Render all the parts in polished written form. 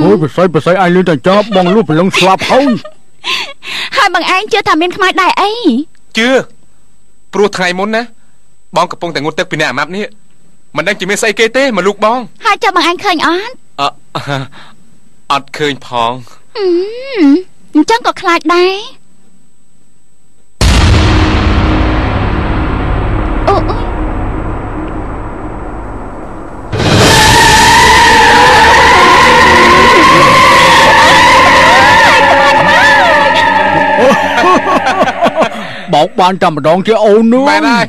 អូយបស័យបស័យឯងលឿនតែចប់បងលុះព្រលឹងស្លាប់ហើយហើយបងឯងជឿថាមានខ្មោចដែរអីជឿព្រោះថ្ងៃមុនណាបងកំពុងតែងូតទឹកពីអ្នកអាម៉ាប់នេះមិនដឹងជាមានស្អីគេទេមកលូកបងហើយចាំបងឯងឃើញអត់អត់ឃើញផងអញ្ចឹងក៏ខ្លាចដែរអូអូបោកបានតែម្ដងទេអូននោះមែនហើយ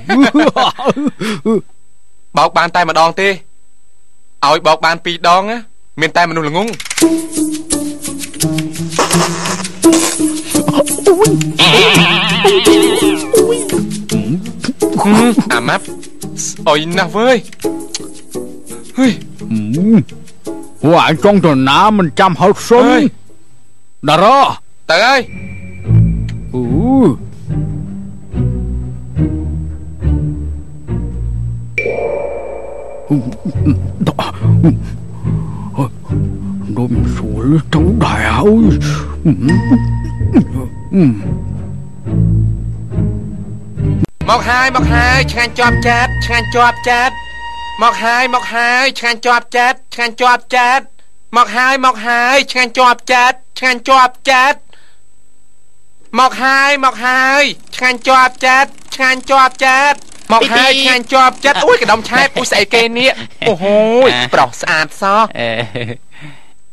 បោកបានតែម្ដងទេឲ្យបោកបានពីរដងណាមានតែមនុស្សល្ងងអាម៉ាប់ស្អុយណាស់វើយហេអូអញចង់ទៅណាមិនចាំហៅសុនតារ៉ាទៅហើយអូនំស្រួលទៅដែរហើយមកហើយមកហើយឆ្ងាញ់ជាប់ចាត់ឆ្ងាញ់ជាប់ចាត់មកហើយមកហើយឆ្ងាញ់ជាប់ចាត់ឆ្ងាញ់ជាប់ចាត់មកហើយមកហើយឆ្ងាញ់ជាប់ចាត់ឆ្ងាញ់ជាប់ចាត់មកហើយមកហើយឆ្ងាញ់ជាប់ចាត់ឆ្ងាញ់ជាប់ចាត់មកហើយឆ្ងាញ់ជាប់ចិត្តអូយកណ្ដុំឆែបអូស្អីគេនេះអូហូយប្រុសស្អាតសោះ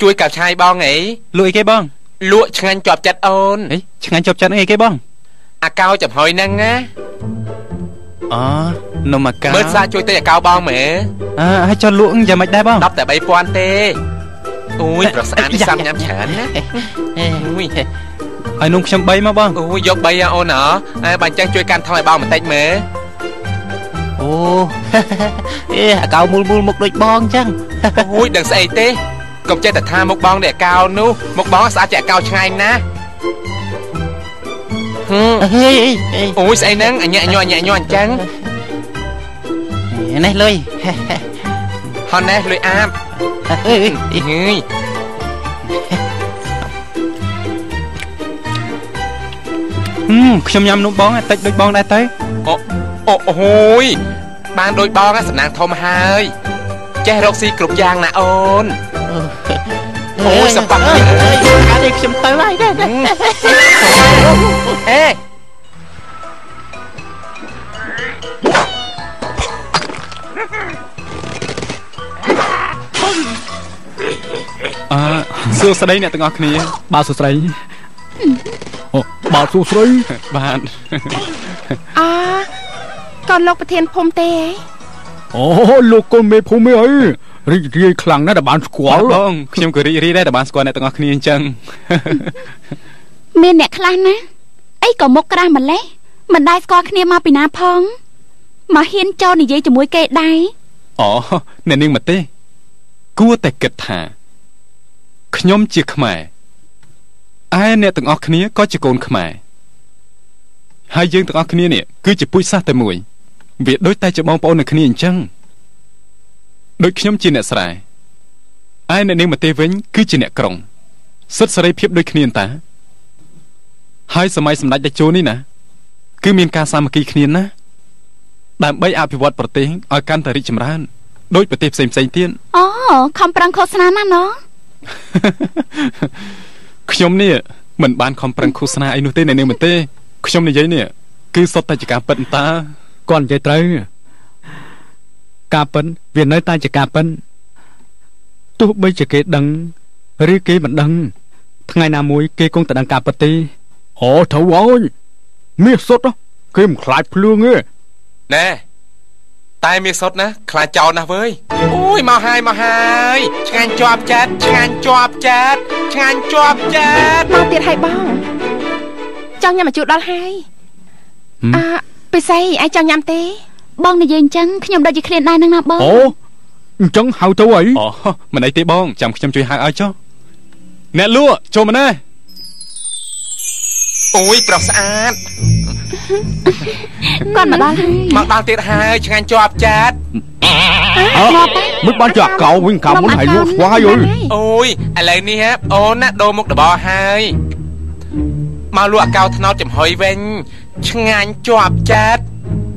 ជួយកៅឆាយបងអីលក់អីគេបងលក់ឆ្ងាញ់ជាប់ចិត្តអូនអីឆ្ងាញ់ជាប់ចិត្តអីគេបងអាកោចំហុយហ្នឹងណាអូនំអាកោមើលសាជួយទិញអាកោបងមែនអើហើយចុះលក់យ៉ាងម៉េចដែរបង10តែ3000ទេអូយប្រុសស្អាតនេះសាំញ៉ាំច្រើនណាអូយហើយនំខ្ញុំ3មកបងអូយយក3អូនហ៎បើអញ្ចឹងជួយកាន់ថងឲ្យបងបន្តិចមើលអូអេអាកៅមូលមូលមុខដូចបងអញ្ចឹងអូយដឹងស្អីទេកុំចេះតែថាមុខបងនេះអាកៅនោះមុខបងស្អាតជាអាកៅឆ្ងាញ់ណាស់អូយស្អីហ្នឹងអញ្ញាញ័រអញ្ញាញ័រអញ្ចឹងនេះលុយហននេះលុយអាបហេខ្ញុំញ៉ាំនំបងតិចដូចបងដែរទៅអូអូយបានដូចបងសំណាងធំហើយចេះរកស៊ីគ្រប់យ៉ាងណាអូនអូយសប៉ាក់អើនេះខ្ញុំទៅហើយដែរអេអើសួស្តីអ្នកទាំងអស់គ្នាបាទសួស្តីអូបាទសួស្តីបាទអើកូនលោកប្រធានភូមិទេអូលោកកូនមេភូមិអីរីករាយខ្លាំងណាស់ដែលបានស្គាល់បងខ្ញុំក៏រីករាយដែរដែលបានស្គាល់អ្នកទាំងអស់គ្នាអញ្ចឹងមានអ្នកខ្លះណាអីក៏មុខក្រាស់ម្លេះមិនដែលស្គាល់គ្នាមកពីណាផងមកហ៊ានចូលនិយាយជាមួយគេដែរអូអ្នកនាងមកទេគួរតែគិតថាខ្ញុំជាខ្មែរឯអ្នកទាំងអស់គ្នាក៏ជាកូនខ្មែរហើយយើងទាំងអស់គ្នានេះគឺជាពូជសាសន៍តែមួយវាដូចតែជាបងប្អូននឹងគ្នាអញ្ចឹងដូចខ្ញុំជាអ្នកស្រែឯអ្នកនាងមកទេវិញគឺជាអ្នកក្រុងសិទ្ធិសេរីភាពដូចគ្នាតាហើយសម័យសម្ដេចតេជោនេះណាគឺមានការសាមគ្គីគ្នាណាដើម្បីអភិវឌ្ឍប្រទេសឲ្យកាន់តែរីកចម្រើនដោយប្រទេសផ្សេងផ្សេងទៀតអូខំប្រឹងឃោសនាណាស់ណោះខ្ញុំនេះមិនបានខំប្រឹងឃោសនាអីនោះទេអ្នកនាងមកទេខ្ញុំនិយាយនេះគឺសុទ្ធតែជាការពិតតាគាត់និយាយត្រូវការពិតវានៅតែជាការពិតទោះបីជាគេដឹងឬគេមិនដឹងថ្ងៃណាមួយគេគង់តែដឹងការពិតទេអូត្រូវហើយមាសសុទ្ធគេមិនខ្លាចភ្លើងទេណែតែមាសសុទ្ធណាខ្លាចចោលណាស់វើយអូយមកហើយមកហើយឆ្ងាញ់ជាប់ចិត្តឆ្ងាញ់ជាប់ចិត្តឆ្ងាញ់ជាប់ចិត្តមកទៀតហើយបងចង់ញ៉ាំមកជូរដល់ហើយអើពិសីឯងចង់ញ៉ាំទេបងនិយាយអញ្ចឹងខ្ញុំដូចជាឃ្លានដែរនឹងណាបងអូអញ្ចឹងហៅទៅអីអូមិនអីទេបងចាំខ្ញុំជួយហៅឲ្យចុះអ្នកលក់ចូលមកណែ អូយប្រុសស្អាតគាត់មកដល់ហើយមកដល់ទៀតហើយឆ្ងាញ់ជាប់ចាត់មិនបានជាកោវិញកាលមុនហើយលក់ស្វាយអើយអូយឥឡូវនេះអូនណាដូរមុខរបរហើយមកលក់អាកោថ្នោតចំហុយវិញឆ្ងាញ់ជាប់ចាត់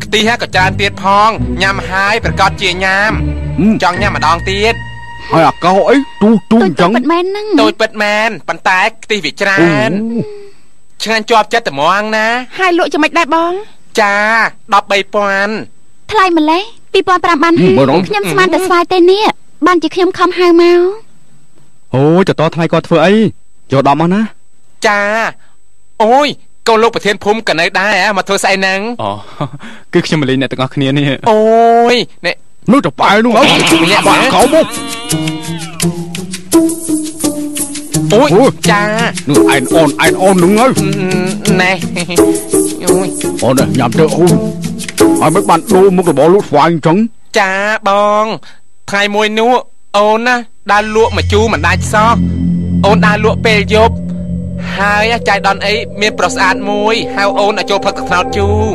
ខ្ទិះក៏ច្រើនទៀតផងញ៉ាំហើយប្រកាសជាញ៉ាំចង់ញ៉ាំម្ដងទៀតហើយអាកោអីទូទូអញ្ចឹងពិតមែនហ្នឹងតូចពិតមែនប៉ុន្តែខ្ទិះវាច្រើនឆ្ងាញ់ជាប់ចិត្តត្មងណាហើយលក់ចំណិចដែរបងចា13000ថ្លៃម្លេះ2500បានហើយខ្ញុំស្មានតែស្វាយទេនេះបានជាខ្ញុំខំហៅមកអូចតថ្លៃគាត់ធ្វើអីយក10មកណាចាអូយកូនលោកប្រធានភូមិក៏នៅដែរមកធ្វើស្អីហ្នឹងអូគឺខ្ញុំមកលេងអ្នកទាំងអស់គ្នានេះអូយនេះនោះតប៉ែនោះអើបាក់កោមកអូយចានោះឯនអូនឯនអូននឹងហើយណែអូយអូនញ៉ាំទៅអូនហើយមិនបានដូរមុខរបរលក់ស្វាយអញ្ចឹងចាបងថ្ងៃមួយនោះអូនណាដើរលក់ម្ជូរមិនដាច់សោះអូនដើរលក់ពេលយប់ហើយចាយដនអីមានប្រុសស្អាតមួយហៅអូនឲ្យចូលផឹកទឹកត្នោតជូរ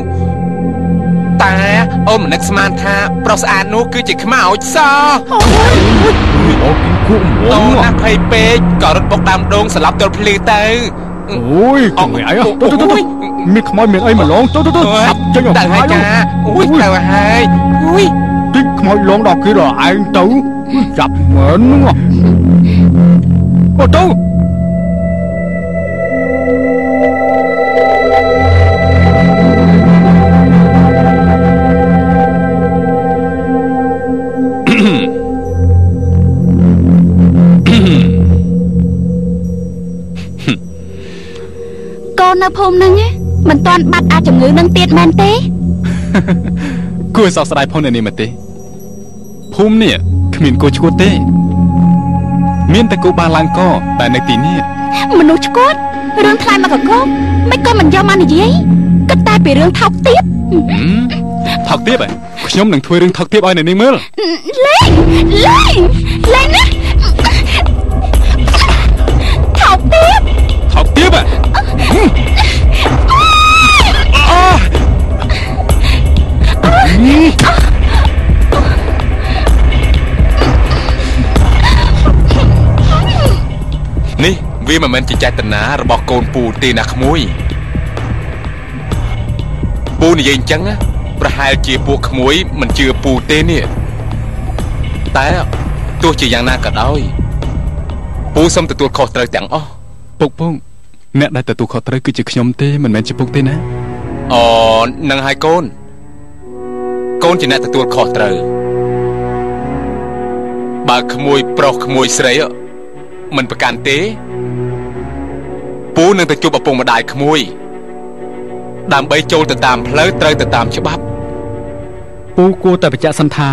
តែអូនមិននឹកស្មានថាប្រុសស្អាតនោះគឺជាខ្មោចសោះអូគូអូនណាភ័យពេកក៏រត់បុកដើមដូងស្លាប់ទល់ភ្លឺទៅអូយខ្មោចអីទៅទៅទៅមានខ្មោចមានអីមកឡងទៅទៅទៅចេញអស់ទៅហើយចាអូយទៅហើយអូយតិចខ្មោចឡងដល់គេដល់ឯងទៅចាប់មែនហ្នឹងអូទៅកូននៅភូមិហ្នឹងមិនទាន់បាត់អាជំងឺនឹងទៀតមែនទេគួរសោកស្ដាយផងអ្នកនេះមកទេភូមិនេះគ្មានគោឆ្កួតទេមានតែគោបាឡើងកតែនៅទីនេះមនុស្សឆ្កួតរឿងថ្លៃមកកកមិនក៏មិនយកមកនិយាយគិតតែពីរឿងថោកទាបថោកទាបខ្ញុំនឹងធ្វើរឿងថោកទាបឲ្យអ្នកនេះមើលលេងលេងលេងណាថោកទាបថោកទាបនេះវាមិនមែនជាចេតនារបស់កូនពូទេណាក្មួយពូនិយាយអញ្ចឹងប្រហែលជាពួកក្មួយមិនជឿពូទេនេះតែទោះជាយ៉ាងណាក៏ដោយពូសូមទទួលខុសត្រូវទាំងអស់ពុកពងអ្នកដែលទទួលខុសត្រូវគឺជាខ្ញុំទេមិនមែនជាពុកទេណាអូនឹងហើយកូនកូនជាអ្នកទទួលខុសត្រូវបើក្មួយប្រុសក្មួយស្រីមិនប្រកាន់ទេពូនឹងទៅជួបឪពុកម្ដាយក្មួយដើម្បីចូលទៅតាមផ្លូវត្រូវទៅតាមច្បាប់ពូគួរតែបញ្ជាក់សិនថា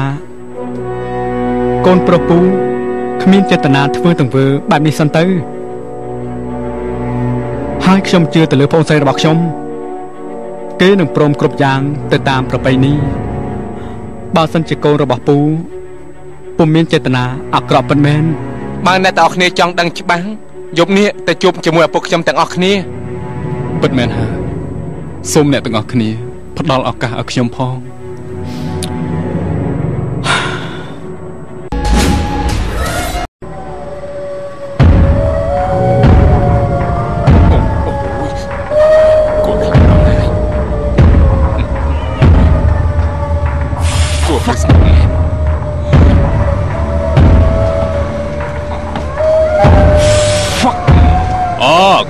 កូនប្រុសពូគ្មានចេតនាធ្វើទង្វើបែបនេះសិនទៅហើយខ្ញុំជឿទៅលើប្អូនស្រីរបស់ខ្ញុំគេនឹងព្រមគ្រប់យ៉ាងទៅតាមប្រពៃណីបើសិនជាកូនរបស់ពូពុំមានចេតនាអាក្រក់ពិតមែនបើអ្នកទាំងអស់គ្នាចង់ដឹងច្បាស់យប់នេះទៅជួបជាមួយឪពុកខ្ញុំទាំងអស់គ្នាពិតមែនហើយសូមអ្នកទាំងអស់គ្នាផ្ដល់ឱកាសឲ្យខ្ញុំផង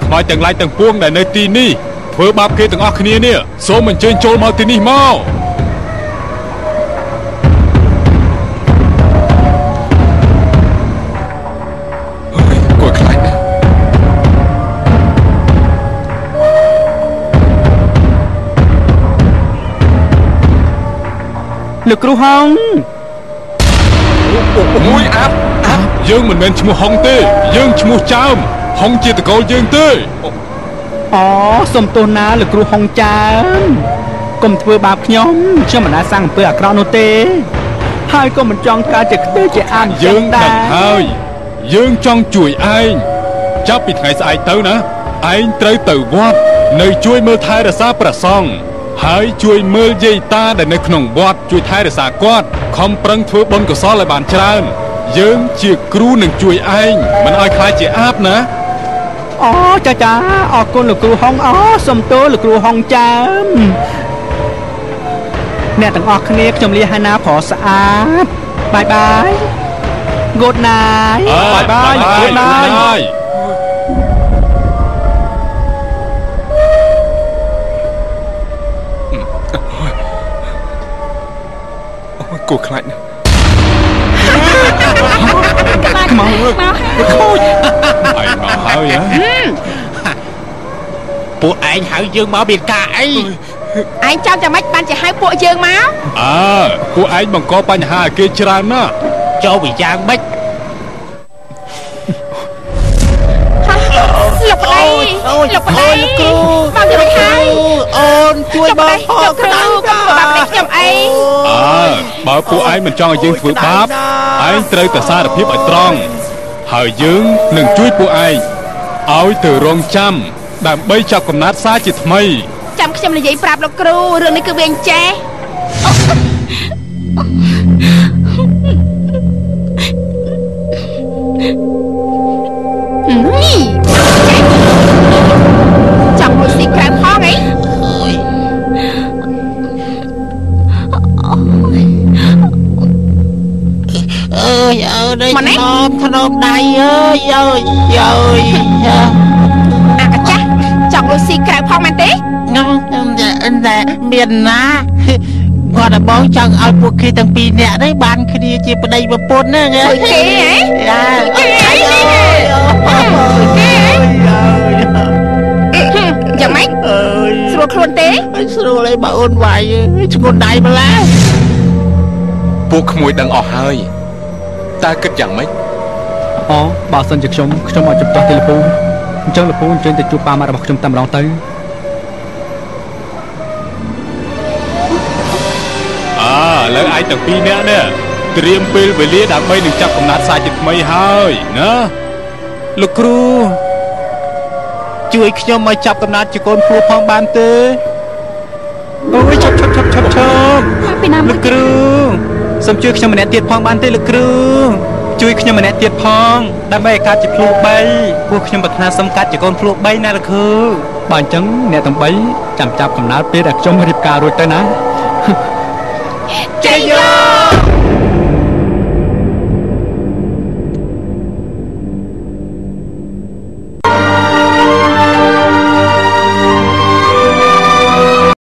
ខ្មោចទាំងឡាយទាំងពួងដែលនៅទីនេះធ្វើបាបគេទាំងអស់គ្នានេះសូមអញ្ជើញចូលមកទីនេះមកគួរខ្លាចណាស់លោកគ្រូហងមួយអាប់អាប់យើងមិនមែនឈ្មោះហងទេយើងឈ្មោះចើមហងជាតកូលយើងទេអូសុំទោសណាលោកគ្រូហងចើមកុំធ្វើបាបខ្ញុំខ្ញុំមិនអាចសាងអំពើអាក្រក់នោះទេហើយក៏មិនចង់កើតជាខ្ទើជាអានយើងដឹងហើយយើងចង់ជួយឯងចាប់ពីថ្ងៃស្អែកទៅណាឯងត្រូវទៅវត្ត នៅជួយមើលថែរក្សាព្រះសង្ឃហើយជួយមើលយាយតាដែលនៅក្នុងវត្តជួយថែរក្សាគាត់ខំប្រឹងធ្វើបុណ្យកុសលឲ្យបានច្រើនយើងជាគ្រូនឹងជួយឯងមិនឲ្យខ្លាចជាអាបណាអូចាចាអរគុណលោកគ្រូហុងអូសុំទោសលោកគ្រូហុងចាមអ្នកទាំងអស់គ្នាខ្ញុំលាហើយណាប្រុសស្អាតបាយបាយ Good night បាយបាយ Good night អូយគួរខ្លាចណាស់ខ្មៅខូចឯងមកហើយហ៎ពួកឯងហៅយើងមកមានការអីឯងចង់ចាំម៉េចបានជាហៅពួកយើងមកអើពួកឯងបង្កបញ្ហាឲ្យគេច្រើនណាស់ចូលវាយ៉ាងម៉េចលោកប្តីលោកប្តីលោកគ្រូបងជួយហើយអូនជួយបងផងលោកគ្រូកុំធ្វើបាបប្តីខ្ញុំអីអើបើពួកឯងមិនចង់ឲ្យយើងធ្វើបាបឯងត្រូវតែសារភាពឲ្យត្រង់ហើយយើងនឹងជួយពួកឯងឲ្យទៅរងចាំដើម្បីចាប់កំណត់សារជាថ្មីចាំខ្ញុំនិយាយប្រាប់លោកគ្រូរឿងនេះគឺវាអញ្ចេះចង់លួចស៊ីក្រៅផងអីអើយអើយធ្នមធ្នមដៃអើយអើយអើយអាកាចាស់ចង់លួចស៊ីក្រៅផងមែនទេតែមានណាគាត់តែបងចង់ឲ្យពួកគេទាំងពីរនាក់នេះបានគ្នាជាប្តីប្រពន្ធហ្នឹងជួយគេហ៎ជួយគេហ៎ជួយគេហ៎យ៉ាងម៉េចស្រួលខ្លួនទេស្រួលអីបើអូនវាយឈ្ងន់ដៃម្ល៉េះពួកក្មួយដឹងអស់ហើយតើគិតយ៉ាងម៉េចអូបើសិនជាខ្ញុំខ្ញុំអត់ជំទាស់ទេលពូអញ្ចឹងលពូអញ្ជើញទៅជួបប៉ាម៉ាក់របស់ខ្ញុំតែម្ដងទៅអើឥឡូវឯងទាំងពីរនាក់នេះត្រៀមពេលវេលាដើម្បីនឹងចាប់កំណត់សាជាថ្មីហើយណាលោកគ្រូជួយខ្ញុំឲ្យចាប់កំណត់ជាកូនភ្លោះផងបានទេអូយឈប់ឈប់ឈប់ឈប់ឈប់លោកគ្រូសូមជួយខ្ញុំម្នាក់ទៀតផងបានទេលោកគ្រូជួយខ្ញុំម្នាក់ទៀតផងដើម្បីឲ្យកាត់ជាភ្លោះ3ពួកខ្ញុំប្រាថ្នាសុំកាត់ជាកូនភ្លោះ3ណាលោកគ្រូបើអញ្ចឹងអ្នកទាំង3ចាំចាប់កំណត់ពេលដែលខ្ញុំរៀបការរួចទៅណាជ័យយោ